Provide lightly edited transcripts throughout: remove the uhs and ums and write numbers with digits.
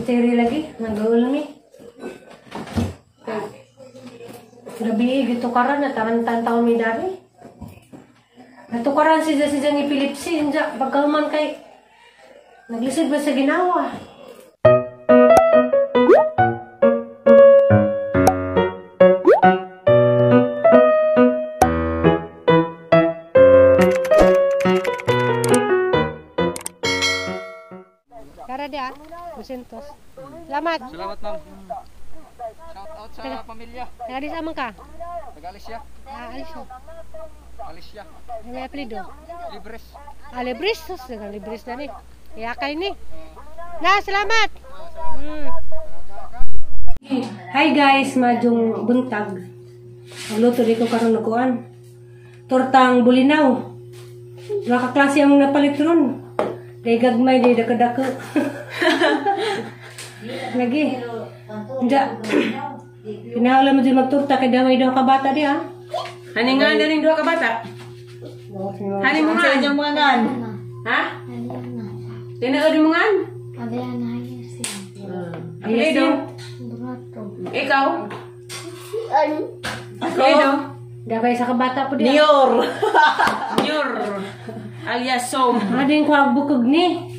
Terry lagi, nag-uulmi. Gabi, gitukaran na tarantan taon mi dari. Natukaran siya siya ni epilepsy, inja, pagkahuman kay naglisod ba sa ginawa? Kara dia, 200. Salamat. Salamat, ma'am. Shout out sa pamilya. Taga amang ka? Taga Alicia. Ah, Alicia. Alicia. May apelido? Libres. Ah, Libres. Sus, dagang Libres na ni. Yakay ni. Na, salamat. Hi guys, madyong buntag. Magluto di ko karon nagkuan. Tortang bulinaw. Duha ka klase among napalit ron. Day gagmay, day dako-dako. Lagi. Nja. Kinahanglan mo din magtorta kay damay daw ka bata di ah. Hani nga na ning duha ka bata? Hani mo nga. Sa inyong mga ngan. Ha? Tinuod mo nga? Apelido? Ikaw? Apelido? Dabay sa kabata po di. Nior. Nyur. Alias Som. Ading ko bukog ni.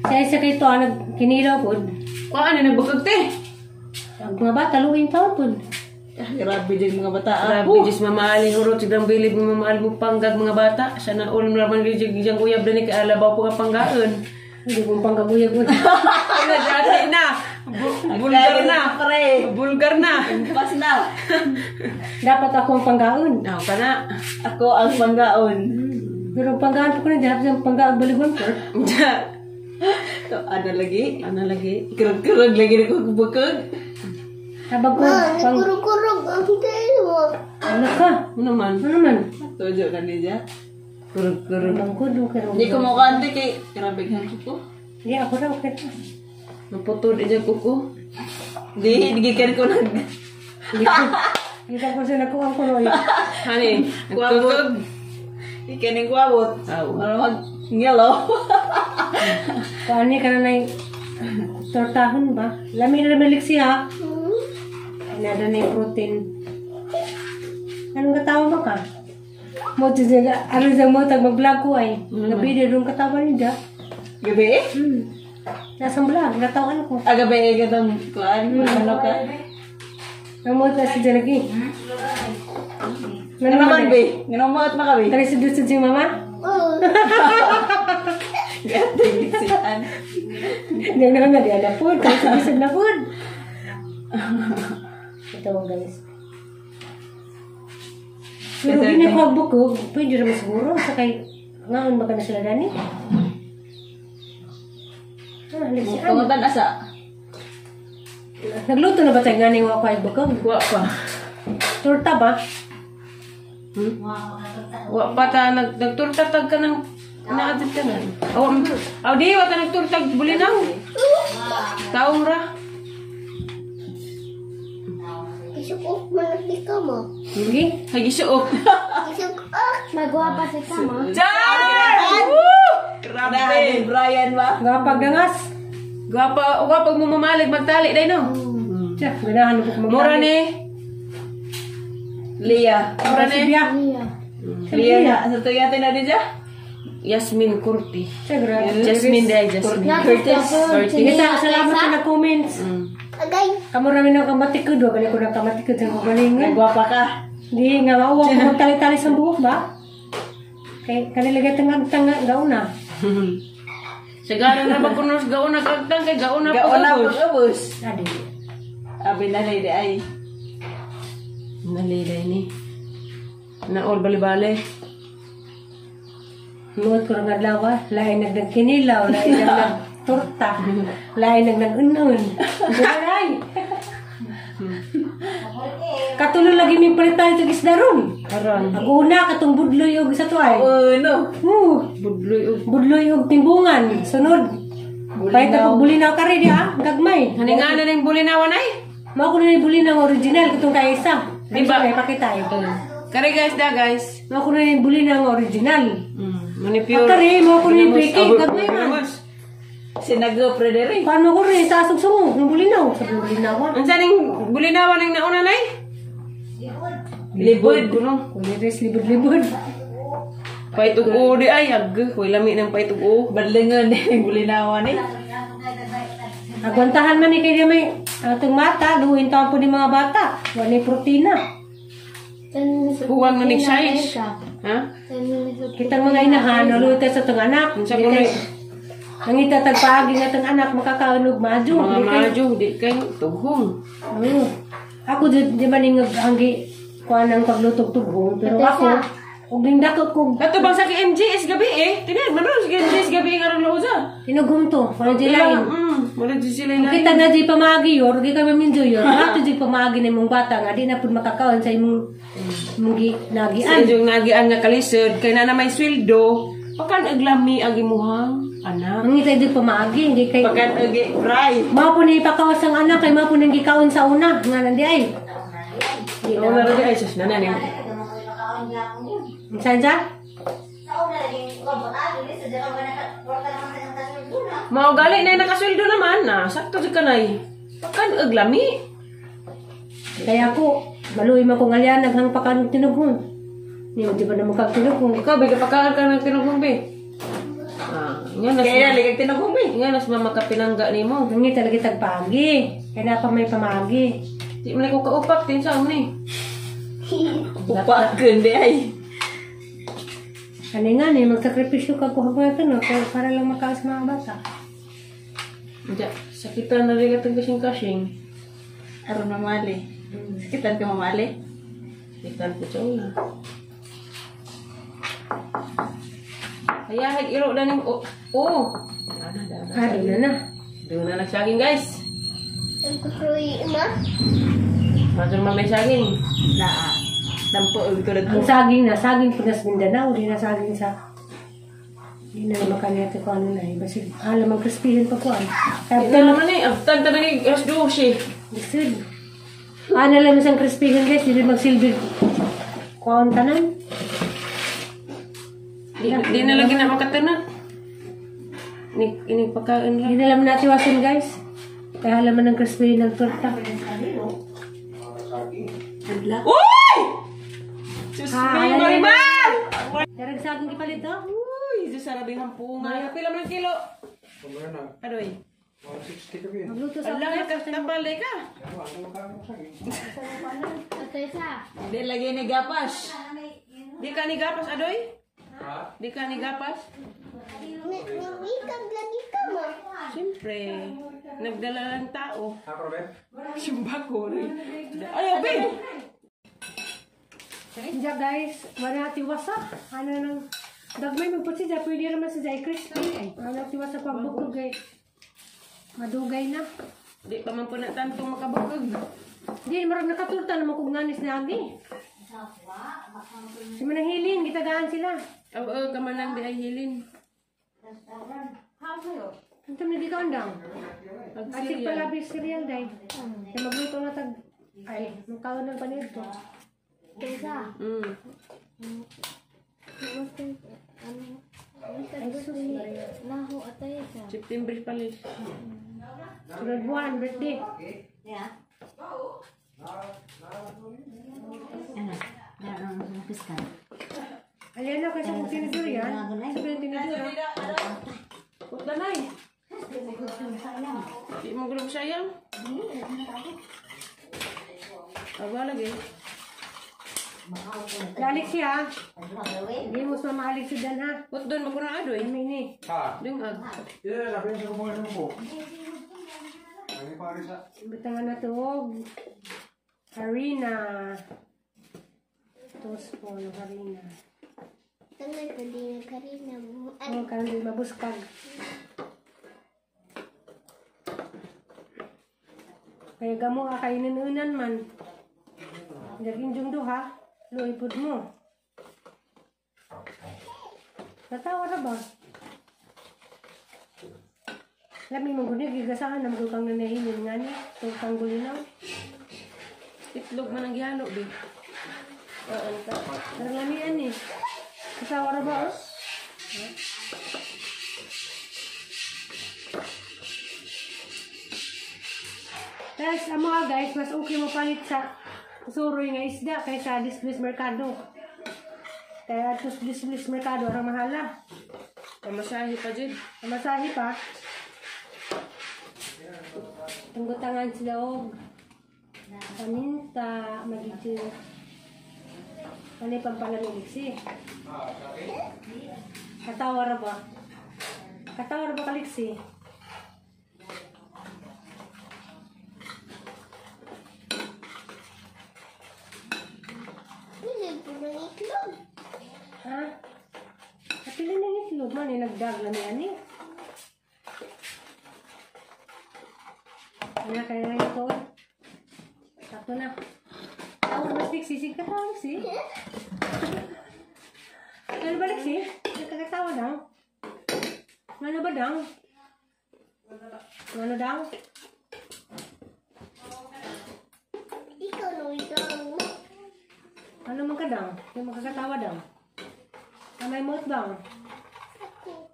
Sa isa kay to nagkinilaw pod. Kuha ano nagbukog te? Ang mga bata luin taon pod. Grabe din mga bata. Grabe, Diyos mamahalin hurot sigang bilib mo mamahal mo panggag mga bata. Sana all mo naman gijang uyab din kay alabaw po ka panggaon. Hindi ko panggaguyag mo. Ano dati na. Bulgar na. Pre. Bulgar na. Pas na. Dapat ako ang panggaon. Aw ka na. Ako ang panggaon. Pero panggaon po ko na dapat ang panggaon baligon ko. To, ano lagi? Ano lagi? Kurog-kurog lagi na kong bukog. Habang ko pang Kurog-kurog ang tayo mo. ano ka? Ano naman? Ano naman? Tujo ka niya. Kurog-kurog. Bangkod mo kayo. Hindi ko mukha ante kay grabe ka ko. Hindi ako raw kaya. Naputod ija kuko. Di, gikan ko nag Hindi ko sa nakuha ko roy. Hani, nagkukog. Ikan yung kwabot. Aw. Ano mag ngelo. Paano ka na na tortahon ba? Lami na naman siya. Nada na yung protein. Anong katawa mo ka? Mo ano siya mo tag mag-vlog ko ay. Gabi din yung katawa niya. Gabi? Nasa vlog, natawan ko. Ah, gabi eh katong kuan. Ano ka? Ang mo ta si Jalagi. Ano naman be? Ngano mo at makabi? Kali si Dulce si mama? Gating si An. Hindi na nga di na food. Kali si Dulce na food. Ito mo guys. Pero ginakuha bukog, pwede naman siguro. Sa kay, ngaon ba ka na sila dani? Ah, liksian. Pangutan asa. Nagluto na ba tayo nga ning wa bukog? Wa pa. Torta ba? Wa pa ta nagturta tag ka ng naadit ka na. Aw, aw di wa ta nagturtag bulinaw. Taong ra. Isukok mo na di ka mo. Hindi. Hagisuok. Isukok. Magwapa sa kama. Jar! Woo! Grabe. Grabe. Brian ba? Gapag dangas. Gwapa, gwapa mo mamalig magtali day no. Tiya, ganahan ko magtali. Mura ni. Lia. Mura ni. Siya. Lia na. Sa tuyo natin na din siya? Yasmin Kurti. Siya, grabe. Jasmine day, Jasmine. Curtis. Curtis. Kita, salamat sa na-comments. Agay. Kamu rami ng kamatikod, wag ko ng kamatikod sa kagalingan. Nagwapa ka. Di nga mauwa ko magtali-tali sa buhok ba? Kay kanilagay tangag-tanga gauna. Sigara na ba kunos gauna kagtang kay gauna pa Gauna ubos. pag-ubos. Adi. Abi na di ay. Naliday ni. Naol bali-bali. Muot ko ng adlaw, ah. Lain nagkinilaw, lain nagtorta, lain nagnagunon. Aray! Katulo lagi mi palit tayo tag isda ron. Aron. Ang una katong budloy og sa tuay. Uno. Budloy og Budloy og timbungan. Sunod. Pahit ako bulinaw kare di ah, gagmay. Hani nga na ning bulinawan ay? Mao ko na ni bulinaw original katong kaisa. Di ba? Ay pakita eh. Kare guys da guys. Mao ko na ni bulinaw original. Mani pure. Kare mao ko na ni peke gagmay man. Sinago pre diri. Paano ko rin sa asog sungog ng bulinaw sa bulinaw. Unsa ning bulinawan ning nauna nay? Libod. Kuno. Kuliris libod-libod. Paitug-o di ay ag, way lami ng paitug-o. Badlingon ni bulinawan ni. Agwantahan man ni kay may atong mata, luin taon po ni mga bata. Wala ni protina. Huwag na ning size. Ha? Kitang mga inahan, naluwi tayo sa itong anak. Unsa Di kuno? kay- Ang itatagpaagi nga itong anak, makakaon og madyo. Mga Di kay- madyo, di kay tughong. Oo. Ako di ba ning hanggi kuan ang paglutog tughong, pero ako og ning dako kog Kato bang sa kay MGS gabi eh? Tinan, man sa MGS gabi nga ron lausa. tinughong to, wala di lain. Wala di sila Kung lain. kita na di pamaagi yor, di ka maminjo yor. Ato di pamaagi na imong bata nga di na pud makakaon sa imong imong Sa nagian. inyong nagian nga kalisod, kay na may sweldo, pakan aglami ang imuhang anak. Ang ita di pamaagi, hindi kay Pakan oge fry. Mao po ni ipakawas ang anak kay mao po nang gikaon sa una nga nandi ay. Di Oo na. na rin ay sus na na ni. Unsa dyan? Mao gali na nakasweldo naman na sakto jud kanay. Pakan aglami. Kaya ako, maluoy man kong alyan naghang pakan tinughong. Ni di ba na makagtinughong? Ikaw biga pakakan ka ng tinughong be. Ah, nga nas. Kaya ligag tinugong be. Nga nas mamakapinangga nimo. Nangi talaga tagpagi. Kaya na pa may pamagi. Di man ko kaupak tin sa ni. Upakan di ay. Ano nga ni, magsakripisyo ka kuha mga ito, no? Pero para lang makaas mga bata. Diya, sakitan na rin katong kasing-kasing. Aron mamali. Sakitan ka mamali. Sakitan ko sa una. Kaya iro na ning oh. Oh. Dana, dana. Ah, doon na na. Doon na nagsaging guys. Ang kusuy ma. Madun man may saging. Naa. Dampo og tulad Ang ko. saging na, saging po nas Mindanao, di na saging sa... Di na makanete ko ano na eh. Basig, alam, magkrispihin pa ko ano. Kaya Di na naman eh. Abtan ta na ni alas 12. Lisod. Ano lang isang krispihin guys, di rin magsilbi. Kuhaan tanan. Di na lagi na makatana. Ini ini pagkain lang. Hindi na lang natin iwasan guys. Kaya alam ng krispihin ng torta. Uy! Sus Ah, may alay, Marimar! Darag saging ipalit oh. Uy, Diyos sarabing hampunga. Pila man ang kilo? Adoy. 160 kami. Magluto sa Ala, nakatapal ka. Di lagi ni gapas. Di ka ni gapas, Adoy? Di ka ni gapas? Nangikag lagi ka ma. Siyempre, nagdala ng tao. Ako, Robert? Simba ko rin. Ay, obi! Diya guys, wala tiwasa. Ano nang dagmay magput siya, pwede naman sa jay crispy. Ay, ano tiwasa pagbukog ay madugay na. Di pa man po na tantong makabukog. Di, marag nakaturta naman kung nanis na agi. Si manahilin, gitagaan sila. Oo, kamanang di ay hilin. Antum na di ka andang. Asik pala bis cereal day. Kaya magluto na tag ay, magkaon ng panir to. September pala. Sunod buwan, birthday. Alin na kasi kung tinidor yan. Sabi ng tinidor ha. Puta na eh. Di mo gulong sayang. Aba lagi. Lalik siya. Hindi mo sa maalik si Dan ha. Put doon mo na adoy. Ano ini? Ha? Dung ag. Yeah, sabi niya sa kumuha ng po. Ay, pare sa... Butangan na to. Harina. 2 spoon harina. Tangan ko di na karina mo. Oh, karon di mabuskag. Kaya gamo ka kainin man. Daging jung duha, luoy pud mo. Natawa ra ba? Lami mo gud gigasahan na kang nanahilin nga ni, tugtang gulinaw. Itlog man ang gihalo bi. Oo, ka. Parang lamian eh. Kasawa ra ba oh? Tapos, ang mga guys, mas okay mo palit sa suroy nga isda kaysa Displays Mercado. Kaya atos Displays Mercado, arang mahala. Pamasahe pa dyan. Pamasahe pa. Tunggutangan sila og paminta, magiging ano yung pampalamig si? Katawa ra ba? Katawa ra ba kaliksi? Pili po ng itlog. Ha? Kapili ng itlog man, eh, nagdag na ni ani. Ano kaya na ito? Sakto na. Tawag ba si Sisig ka tawag si? Ano ba si? Nakakatawa dang? Ano ba dang? Ano dang? Ikaw no, ikaw mo. Ano man ka dang? Yung makakatawa dang? Ah, may mouth dang? Ako.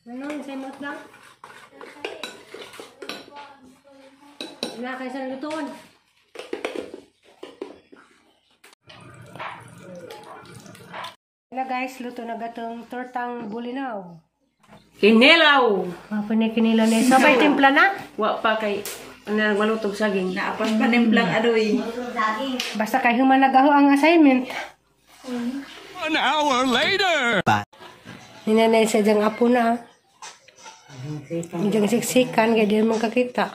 Ano? Yung sa mouth dang? Wala kayo sa lutuan. Wala guys, luto na gatong tortang bulinaw. Kinilaw! Mapinikinila na isa. Sabay timpla na. Wa pa kay ano malutog saging. Naapas panimplang adoy. Basta kay humanagaho ang assignment. 1 hour later. Ninanay sa diyang apo na. Diyang siksikan, kaya di man kakita.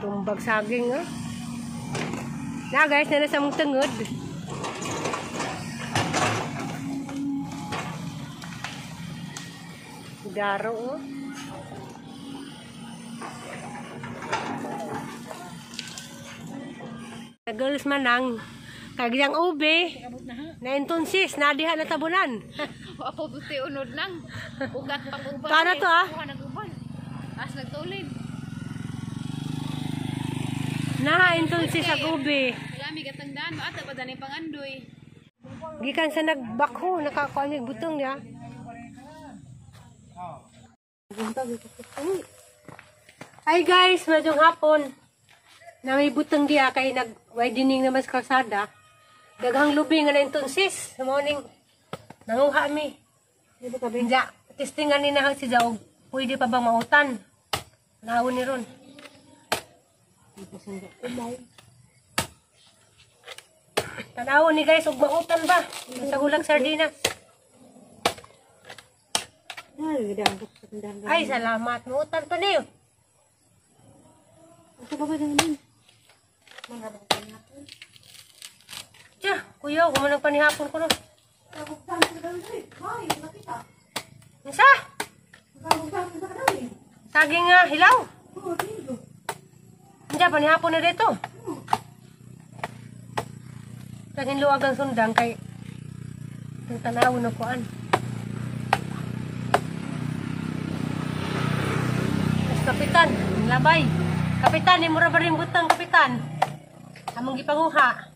Tumbag saging, ah. Na guys, na nasa mong tungod. Daro, oh. Girls manang kagyang ube na entonces nadiha na tabunan. Apo buti unod nang. Ugat pang uban. Paano to, ah? Kuha nag-uban. As nagtulid. Na entonces ag ube. Lami gatang daan maata pa dani pangandoy. Gikan sa nagbakho nakakuha niya butong niya. Hi guys, madyong hapon. Na may butong diya kay nag widening naman sa kalsada. Daghang lubi nga na entonces sa morning. Nanguha mi. Ja, testingan ni na si Jaog. Pwede pa bang mautan? Naon ni ron. Tanaw ni guys, ug mautan ba? Sa gulang sardinas. Ay, salamat. Mautan pa niyo. Tiya, kuya, kumanang panihapon ko no. Isa? Saging nga, hilaw. Hindi, panihapon na dito. Saging luwag ang sundang kay itong tanaw na kuan. Mas kapitan, labay. Kapitan, imura ba rin butang, kapitan? Among gipanguha.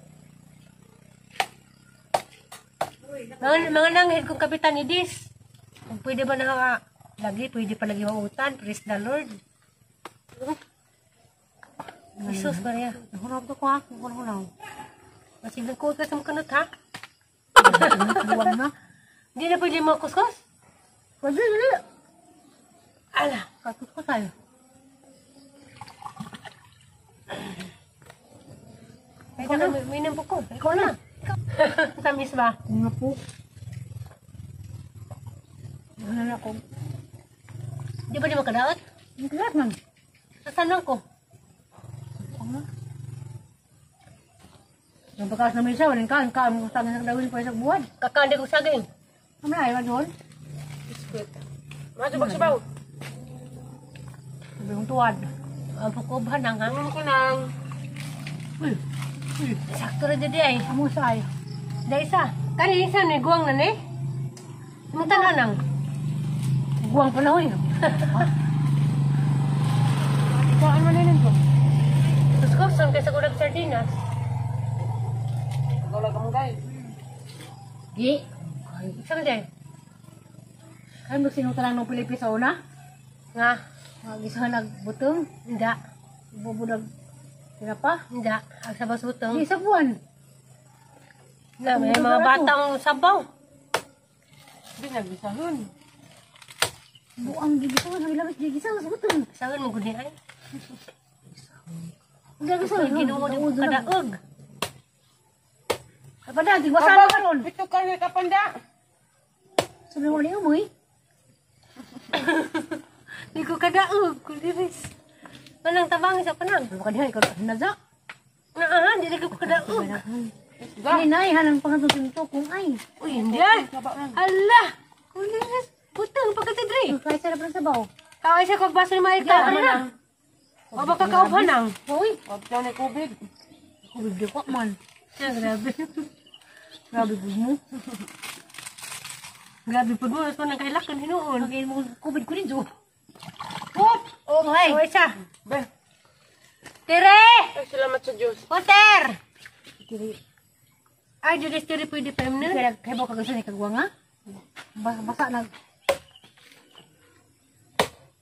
Mga nanghid kong kapitan idis. Kung pwede ba na lagi, pwede pa lagi mautan. Praise the Lord. Jesus Maria. Nahurap ko ha, kung Masiglang ko ka sa kanot ha? Buwag na. Hindi na pwede mga kuskos? Pwede, dali. Ala, Kakuskus tayo. Ay, na. May nampo ko. Ikaw na. Tamis ba? Nga po. Ano na ako? Di ba di makadaot? Ang kilat man. Asan lang ko? Yung pagkas na misa, walang kaan. Kaan mo sa akin dawin pa isang buwan. Kakandi ko saging. Ano na, ayaw doon? Mga subag subaw. Sabi kong tuwad. Ang pukubhan ang ha? Ano ko nang Uy, Sakto rin dyan ay. amo sa ay. Da isa. Kani isa ni guwang na ni. Imong tanan nang. Guwang pala hoy. Ikaw, ano na yun ko? Kuskuson kay sa gulag sardinas. Wala ka mong gay. Gi. Isa man dyan. Ay, magsinuta lang ng Pilipis sa una. Nga. Gisahan nagbutong. Hindi. Bubulag. Tinapa. Hindi. Ang sabaw sa butong. Di sa buwan. Na, may mga batang sabaw. Di nagbisahan. Buang gigisahan. Ang ilawit gigisahan sa butong. Saan mo guni ay? Ang gigisahan. Ginoo di ko kadaog. Kapada, tigwasan na karon. Ito ka kapanda. Sabi mo ni umoy. Di ko kadaog. Kuliris. Manang tabang isa pa nang. Baka diha ikaw naza. Naa, di ko kadaog. Ini nay halang pangatong kung ay. Uy, hindi ay. Ala! Kuliris. Butang pagkatidri. Kahit sarap ng sabaw. Kaway siya kog baso ni Maika. Ano na? O baka kaubhan nang. Uy, Wag daw ni kubig. kubig di ko man. Ah, grabe. Grabe pud mo. Grabe pud mo. Mas man ang kailakan hinuon. Okay mo kubig ko rin jo. Hop! Oh, hay. Kaway siya. Be. Tere! Ay, salamat sa Diyos. Water! Ay, dili tere pwede pa yun. Kaya kay mo kagasan ni kagwa nga. Basa na.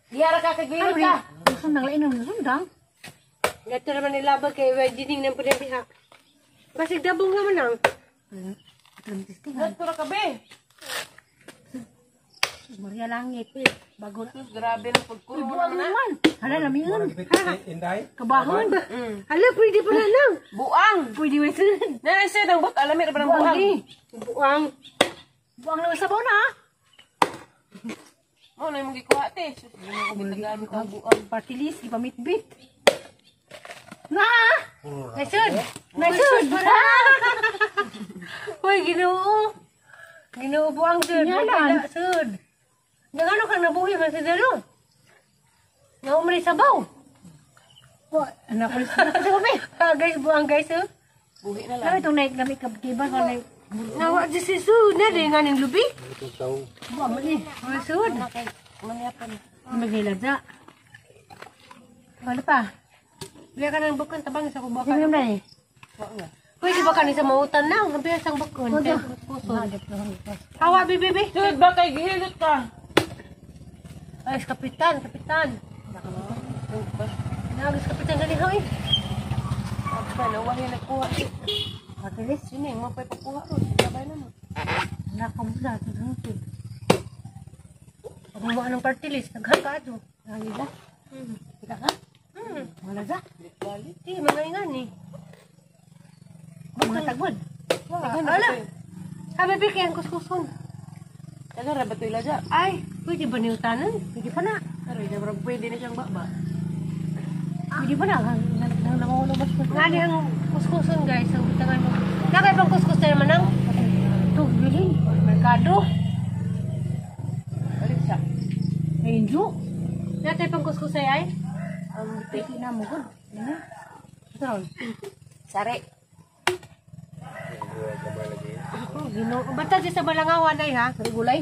Diyara ka kagilid ka. Gusto nang lain ng sundang. Gato naman nilabag kay Wedding ng pwede ha. Basig dabong naman ang. Gato ra ka be. Sus Maria langit. Bago na. Sus, grabe na pagkulo Buang na. naman. Hala lamiun. Inday? Kabahon. Ala, pwede pa na lang. Buang. Pwede ba sunod? Nanay siya nang bak alamir ba ng buang. Buang. Buang naman sabaw na. Mo na imong gikuha te. Sus, di mo ko gitagaan ka buang. Party list ipamitbit. Na! Nasud! Nasud! Uy, Ginoo. Ginoo buang sud. Ngalan. Sud. Nangano kang nabuhi man sa dalo? Nga umri sabaw. Wa, anak ko sa gabi. Ah, guys, buang guys, oh. Buhi na lang. Lami itong naik lami kabkiban ko naik. Nawa di si sud na di nga ning lubi. Buang man eh. Uy, sud. Manyapan. Maghiladza. Wala pa. Bila ka ng bukon tabang sa kubaka. Sige na eh. Uy, di ba ka ni sa mautan na? Ang biya sang bukon. Hawa, bibi, bi. Sud ba kay gihilot ka? Ay, kapitan, kapitan. Nagis kapitan gani hoy. Pagka wahi nagkuha. Party list. Sini mo pa'y pagkuha ron. Sabay na mo. Nakamusa sa sungkod. Gumawa ng party list, naghan ka ato. Nangila. Kita ka? Mga ladza. Di, mga ingan ni. Mga tagod. Ala! Sabi bi kay ang kuskuson. Taga ra ba to'y ladya? Ay, pwede ba niutanan? Pwede pa na. Aray, na pwede na siyang baba. Pwede pa na. Nang nangungulubas ko. Nga ni ang kuskuson guys, ang butangan mo. Nakay pang kuskus na naman ang Ito, bilhin. merkado. Balik siya. Enjo. Natay pang kuskus ay ay. Ang pwede na mo gud. Ano? Ito ron. Sari. Oh, Ginoo. Basta di sa balangawan ay ha. Sari gulay.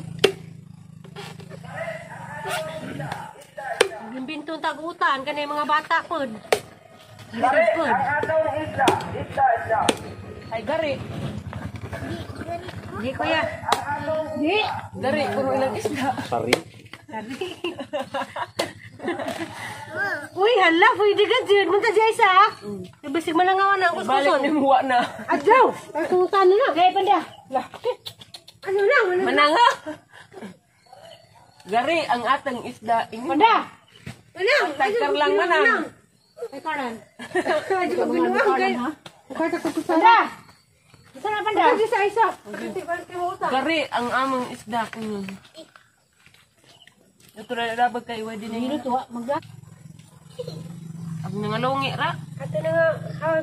Gimbintong tag-utan kanay mga bata pod. Lisod pod. Ay, gari. Di kuya. Di. Gari, kuno ilang isda. Sari. Uy, hala, pwede ka dyan. Munta siya isa ha. Ibisig malangawan na ang Balik kuskuson. ni muwa na. Adyaw! Ang sultan na. Kaya panda. Ano na? Ano na? Mananga. Gari, ang atang isda. Ingon. Panda! Manang! Tagkar lang manang. Ay, karan. Ay, ko binuang kay. Panda. Ito na panda. Panda sa isa. Gari, ang among isda. Ito na labag kay iwa din Dino tuwa magda. Ang nangalungi ra. Ato na nga. Ha,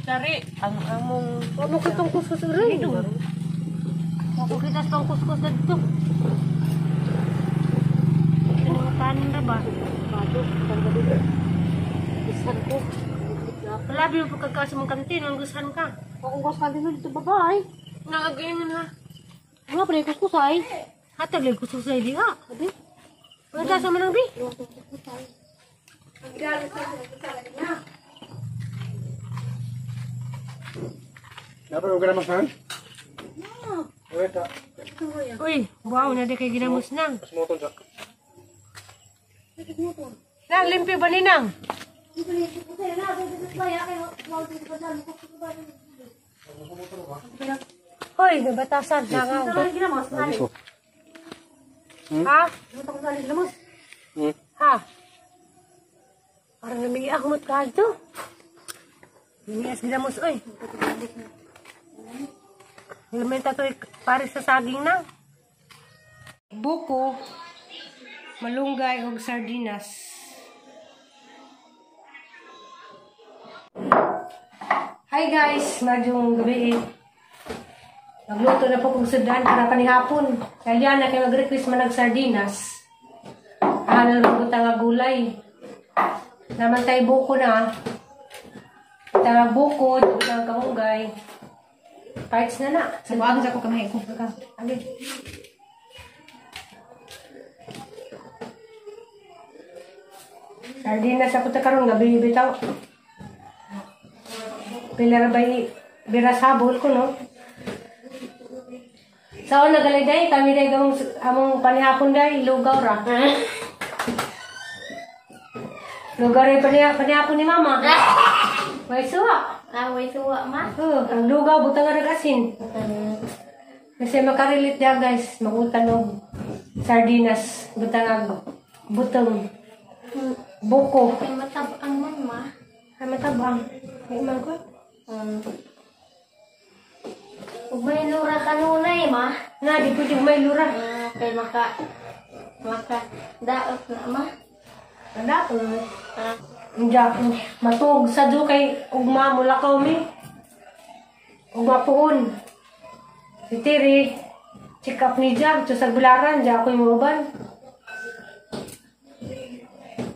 Sari, ang among Wag mo kitong kuskus rin. Wag mo kita sa kuskus na dito. Ano nga kanin ra ba? Gustuhan ko. Labi mo pagkakasa mong kantin, ang gustuhan ka. Kung gusto ka dito babay. Nakagayon ha. Nga pre kuskusay. Hatag lang kuskus ay diha. Abi. Pagkasa sa manang bi. Dapat ko ginamos na? Wait, Uy, wow, na di kay ginamos nang. Mas moton sa. Nang, limpyo ba ni Nang? Hoy, nabatasan. Nangaw. Ha? Ha? Parang namiyak mo't kaldo. Namiyak ginamos, oy. Lamenta to pare sa saging na. Buko, malunggay og sardinas. Hi guys, madyong gabi eh. Nagluto na po kong sudan para panihapon. Kaya na kayo mag-request man ng sardinas. Ano naman ko nga gulay. Naman tayo buko na. Tanga buko, tanga kamunggay. Parts na na. Sa buwag sa ko kamay ko. Agi. Sardinas ako ta karon gabi bitaw. Pila ra bay biras habol ko no. Sao nagalay day kami day gamong among panihapon day lugaw ra. Lugaw ra panihapon ni mama. May suwa. Ah, may suwa ma. Oh, ang lugaw butang ra asin. Kasi makarelate niya guys, magutan og sardinas, butang ag butong buko. May matabang man ma. Ay matabang. May man ko. Ug may lura kanunay ma. Na di pwede may lura. Ah, kay maka maka daot na ma. Nadaot. Ah. Hindi matuog sa do kay ugma mulakaw mi. Ugma puon. Si Tiri, check up ni Jack, sa bularan, diya ako'y muuban.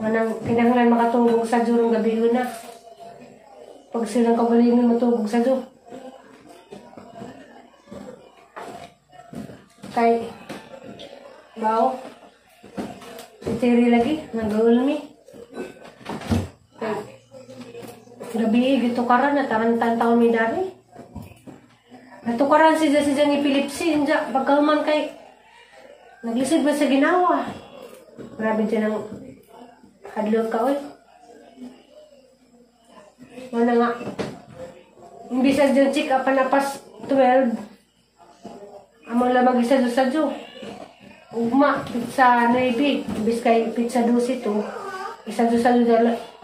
Manang kinahanglan makatugog sa durong gabi na. Pag silang kagalingon matugog sa do. Kay, bao, si Tiri lagi, nag-uul mi. Kay, gabi, gitukaran na, tarantan taon mi dari. Natukaran siya siyang epilepsy, hindi, pagkahuman kay, naglisod ba sa ginawa? Grabe dyan ang hadlok ka, oy. Wala nga, imbis na dyan check up na pas 12, amo lamang isa do sa do. Ugma, pizza 9, imbis kay pizza 12 to, isa do sa do,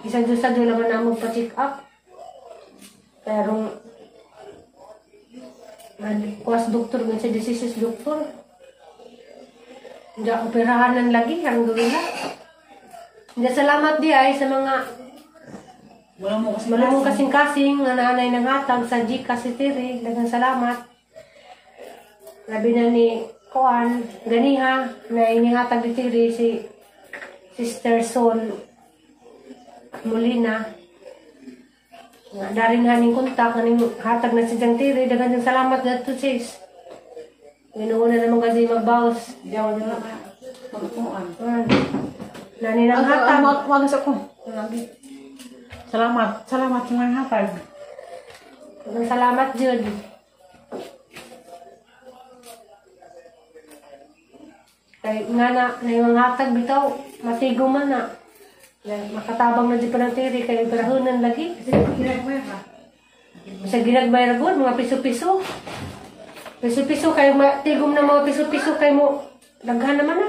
isa do sa do laman na mo pa-check up. Pero, kuwas doktor, ganun sa diseases doktor. Hindi ako perahanan lagi, harang gawin na. Hindi, salamat di ay sa mga wala mong kasing-kasing nga naanay ng hatag sa Gcash si Tiri. Daghang salamat. Labi na ni Kuan, ganiha, na inihatag ni Tiri si Sister Sol Molina. Nga darin haning kontak, haning hatag na si Jang Tiri. Daghang salamat na to sis. Ginoo na naman kasi magbaos. Di ako na magpuan. Nani ng hatag. Wag sa ko. Salamat. Salamat sa mga hatag. Daghang salamat, Jud. Kay nga na yung hatag bitaw, matigo man na. Makatabang na di pa ng Tiri, kay barahunan lagi. Sa ginagmay ra gud, mga piso-piso. Piso-piso, kayo matigom na mga piso-piso, kayo mo, daghan naman na.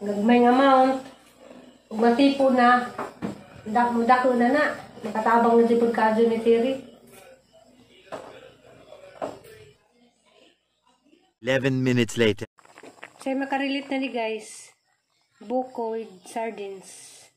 Gagmay nga amount, ug matipo na, dako na na, makatabang na di pagkadyo ni Tiri. 11 minutes later. So, makarelate na ni guys. Buko with sardines.